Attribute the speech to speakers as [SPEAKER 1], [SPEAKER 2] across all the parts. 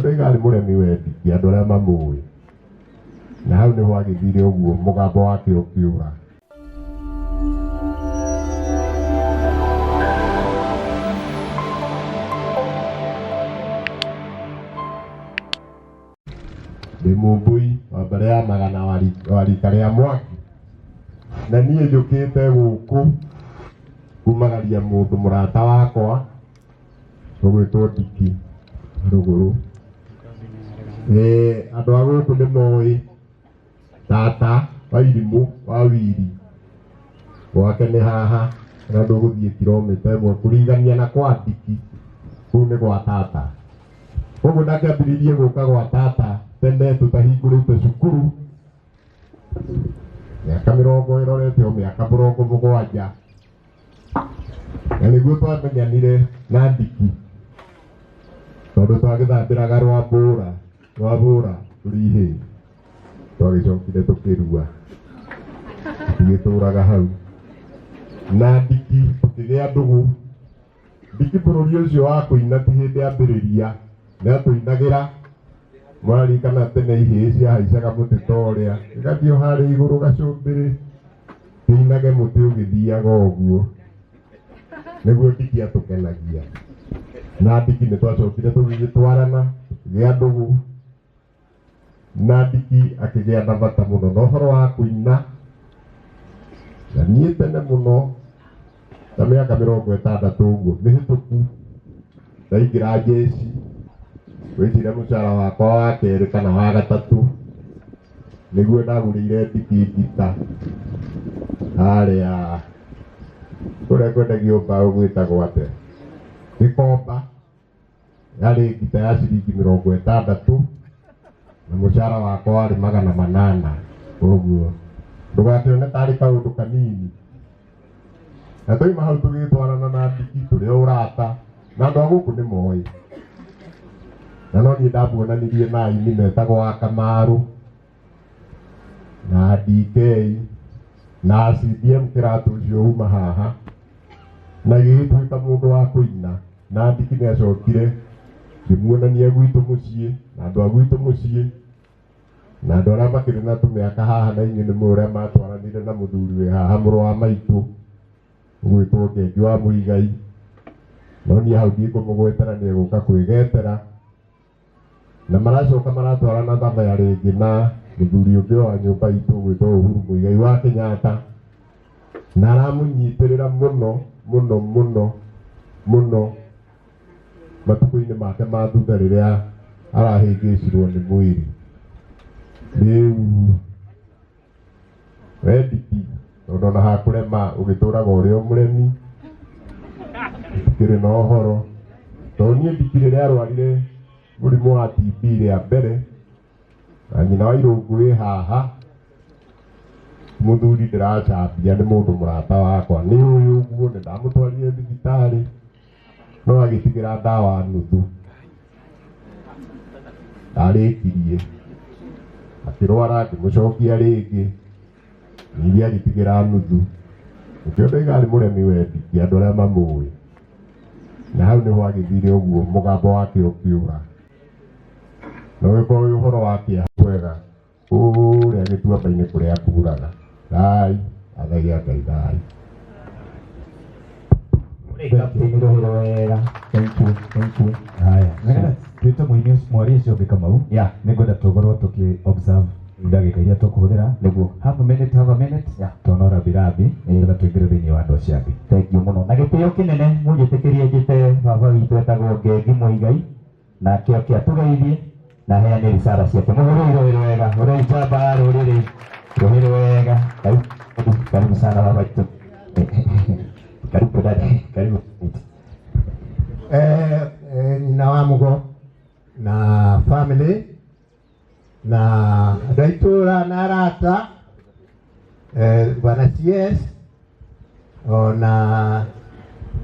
[SPEAKER 1] Nĩkĩo ndoiga arĩ mũremi wendi andũ arĩa mamũĩ. Na hau nĩho agĩthire ũguo mũgambo wake ũkĩũra. Ndĩ mũmbũi wa mbere ya magana wa rika rĩa mwaki. Na niĩ njũkĩte gũkũ kumagaria mũndũ mũrata wakwa ũgwĩtwo Ndiki Rũgũrũ. Andũ a gũkũ nĩ moĩ tata wa irimũ wa wiri gwake nĩ haha na ndũgũthiĩ kilomita ĩmwe kũrigania na kwa Ndiki kũu nĩ gwa tata. Koguo ndakĩambĩrĩirie gũka gwa tata tene tũtahingũrĩte cukuru mĩaka mĩrongo ĩrorete o mĩaka mĩrongo mũgwanja, na nĩguo twamenyanire na Ndiki tondũ twagĩthambĩraga rwambũra tũrĩ ihĩĩ, twagĩcokire tũkĩrua tũgĩtũraga hau na Ndiki tũkĩgĩa ndũgũ. Ndiki bũrũri ũcio wa kũina ti hĩndĩ ambĩrĩria, nĩ atũinagĩra. Mwaririkana tene ihĩĩ ciahaicaga mũtĩ ta ũrĩa igathiĩ harĩa igũrũ gacũmbĩrĩ kĩinage mũtĩ ũgĩthiaga ũguo, nĩguo Ndiki atũkenagia. Na Ndiki nĩ twacokire tũgĩgĩtwarana tũkĩgĩa ndũgũ na Ndiki akĩgĩa na bata mũno na ũhoro wa kũina. Na niĩ tene mũno ta mĩaka mĩrongo ĩtandatũ ũguo mĩhĩtũku ndaingĩra njeci, ngwĩciria mũcara wakwa wa kerĩ kana wa gatatũ nĩguo ndagũrĩire Ndiki ngita harĩa kũrĩa kwendagio mbaũ gwĩtagwo atĩa, Gĩkomba. Yarĩ ngita ya ciringi mĩrongo ĩtandatũ na mũcara wakwa warĩ magana manana. Koguo ndũgakĩone tarĩ kaũndũ kanini. Na twauma hau tũgĩtwarana na Ndiki tũrĩ o ũrata na andũ a gũkũ nĩ moĩ. Na no niĩ ndamuonanirie na aini metagwo a Kamaru na DK na CDM kĩratũ ũcio uma haha, na gĩgĩtuĩka mũndũ wa kũina. Na Ndiki nĩ acokire ngĩmuonania gwitũ mũciĩ na andũ a gwitũ mũciĩ na andũ arĩa makĩrĩ na tũmĩaka haha, na inyuĩ nĩ mũĩ ũrĩa matwaranire na mũthuri wĩ haha mũrũ wa maitũ ũgwĩtwo Ngengi wa Mũigai. No niĩ hau ndikũmũgwetera, nĩ egũka kwĩgetera. Na maracoka maratwarana thabaya rĩngĩ na mũthuri ũngĩ wa nyũmba itũ ũgwĩtwo Uhuru Muigai wa Kenyatta, na aramũnyitĩrĩra mũno mũno mũno mũno matukũ-inĩ make ma thutha rĩrĩa arahĩngĩcirwo nĩ mwĩrĩ. Rĩu we Ndiki, tondũ ona hakũrema ũgĩtũraga ũrĩ o mũremi, ndikĩrĩ na ũhoro. Tondũ niĩ Ndiki rĩrĩa arwarire mũrimũ wa TB rĩa mbere, na nyina wa Irũngũ wĩ haha, mũthuri ndĩracambia nĩ mũndũ mũrata wakwa, nĩ ũyũ ũguo, nĩ ndamũtwarire thibitarĩ, no agĩtigĩra ndawa nuthu. Ndarĩkirie, akĩrwara, ngĩmũcokia rĩngĩ, ningĩ agĩtigĩra nuthu. Nĩkĩo ndoiga arĩ mũremi we Ndiki andũ arĩa mamũĩ. Na hau nĩho agĩthire ũguo mũgambo wake ũkĩũra. Na ũgĩkorwo wĩ ũhoro wa kĩeha kwega kũrĩa gĩtuamba-inĩ kũrĩa kuraga. Thai, athagia Ngai thai.
[SPEAKER 2] Captain Rũhĩro wega.
[SPEAKER 3] Thank you, thank you.
[SPEAKER 2] Haya, nĩgetha twĩte mũini ũcio mwaria ũcio ũngĩ Kamau. Nĩngwenda tũkorwo tũkĩ observe ndagĩka iria tũkũhũthĩra.
[SPEAKER 3] Nĩguo.
[SPEAKER 2] Half a minute, half a minute. Tona rambirambi, nĩgetha tũingĩre thĩinĩ wa andũ acio angĩ.
[SPEAKER 3] Thank you mũno. Na gĩtĩo kĩnene mũnjĩtĩkĩrie njĩte baba witũ etagwo Ngengi Mũigai, nake oke atũgeithie na heane risala ciake. Mũhũrĩre rũhĩ wega, hũrei njamba ya rũrĩrĩ rũhĩ wega. Karibu, karibu sana baba witũ. Karibu dada, karibu.
[SPEAKER 4] Nyina wa Mugo na family na andũ a itũũra na arata, bwana CS ona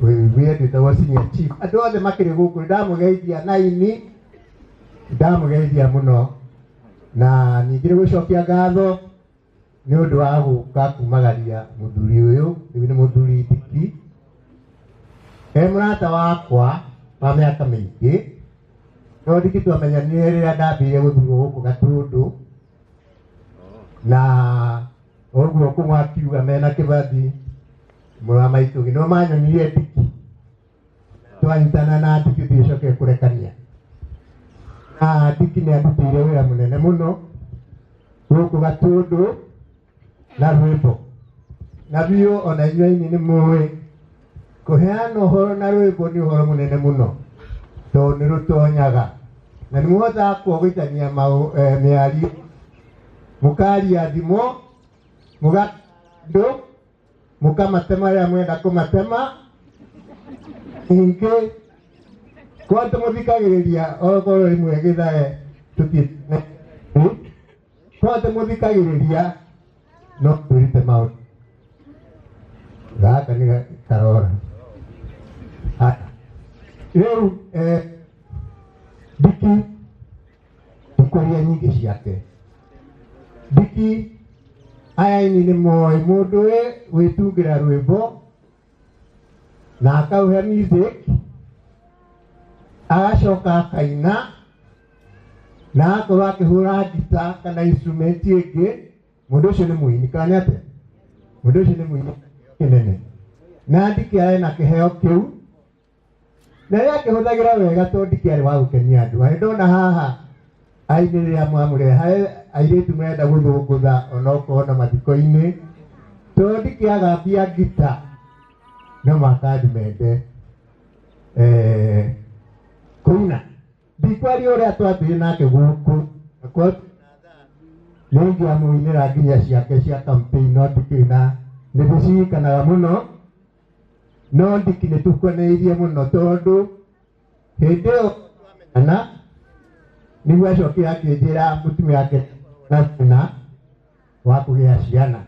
[SPEAKER 4] wĩguĩ ndĩtagwo senior chief, andũ othe makĩrĩ gũkũ ndamũgeithia na ini ndamũgeithia mũno, na ningĩ nĩ gũcokia ngatho nĩ ũndũ wa gũka kumagaria mũthuri ũyũ. Rĩu nĩ mũthuri Ndiki, e mũrata wakwa wa mĩaka mĩingĩ. No Ndiki twamenyanire rĩrĩa ndambire gũthurwo gũkũ Gatundu, na ũguo kũmwe akiuga mena Kĩbathi mũrũ wa maitũ no manyonirie Ndiki, twanyitana na Ndiki tũgĩcoke kũrekania. Na Ndiki nĩ andutĩire wĩra mũnene mũno gũkũ Gatundu na rwĩmbo, na biũ ona inyuĩ aini nĩ mũĩ kũheana ũhoro na rwĩmbo nĩ ũhoro mũnene mũno, tondũ nĩ rũtonyaga na nĩ mũhotaga kuogithania mĩario, mũkaria thimo, mũgandũ, mũkamatema rĩrĩa mwenda kũmatema. Ningĩ kwa tũmũthikagĩrĩria okorwo rĩmwe gĩthae tũthiĩ kwa tũmũthikagĩrĩria no twĩrute maũndũ. Gaka nĩ karora. Rĩu Ndiki ndikwaria nyingĩ ciake. Ndiki aya aini nĩ moĩ mũndũ wĩtungĩra rwĩmbo na akauhe music, agacoka akaina na akorwo akĩhũra ngita kana instrument ĩngĩ, mũndũ ũcio nĩ mũini kana nĩ atĩa? Mũndũ ũcio nĩ mũini kĩnene. Na Ndiki arĩ na kĩheo kĩu, na rĩrĩa akĩhũthagĩra wega tondũ Ndiki arĩ wa gũkenia andũ. Harĩ ndona haha aini rĩrĩa mwamũrehe airĩtu marenda gũthũngũtha onokorwo na mathiko-inĩ, tondũ Ndiki agambia ngita no mũhaka andũ mende kũina. Ndikwaria ũrĩa twambire nake gũkũ, nĩ ingĩamũinĩra nginya ciake cia campaign, no ndikĩrĩ na nĩ ndĩcirikanaga mũno, no Ndiki nĩ tũkwanĩirie mũno tondũ hĩndĩ ĩyo twamenyana nĩguo acokire akĩnjĩra mũtumia wake na thĩna wa kũgĩa ciana,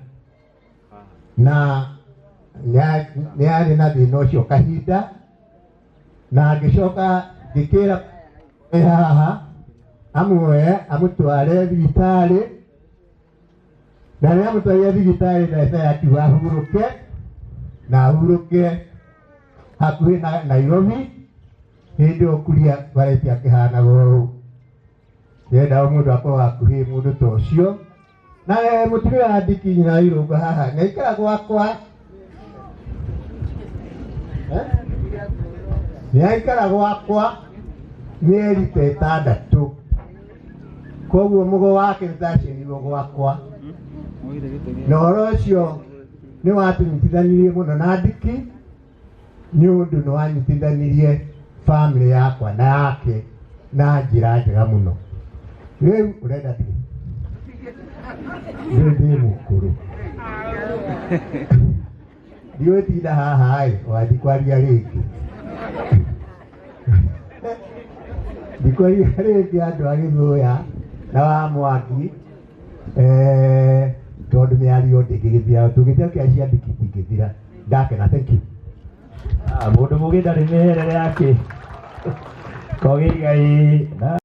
[SPEAKER 4] na nĩ arĩ na thĩna ũcio kahinda, na ngĩcoka ngĩkĩra haha amuoye amũtware thibitarĩ, na rĩrĩa amũtwarire thibitarĩ ndagĩtarĩ akiuga ahurũke, na ahurũke hakuhĩ na Nairobi. Hĩndĩ ĩyo kuria bareti akĩhanaga ũũ, ndĩrenda o mũndũ akorwo hakuhĩ mũndũ ta ũcio. Na mũtumia wa Ndiki nyina wa Irũngũ haha nĩ aikara gwakwa, nĩ aikara gwakwa mĩeri ta ĩtandatũ, koguo mũgo wake nĩndaciarirwo gwakwa, na ũhoro ũcio nĩ watũnyitithanirie mũno na Ndiki, nĩ ũndũ nĩ wanyitithanirie family yakwa na yake na njĩra njega mũno. Rĩu ũrenda ndĩ rĩu ndĩ mũkũrũ, ndigũtinda haha ĩ wathiĩ kwaria rĩngĩ, ndikwaria rĩngĩ andũ a Gĩthũya na wa Mwangi, tondũ mĩario ndĩngĩgĩthira, tũngĩthira cia Ndiki itingĩthira. Ndakena, thank you.
[SPEAKER 3] Mũndũ mũgĩ ndarĩ mĩherere yake. Kogi Ngai na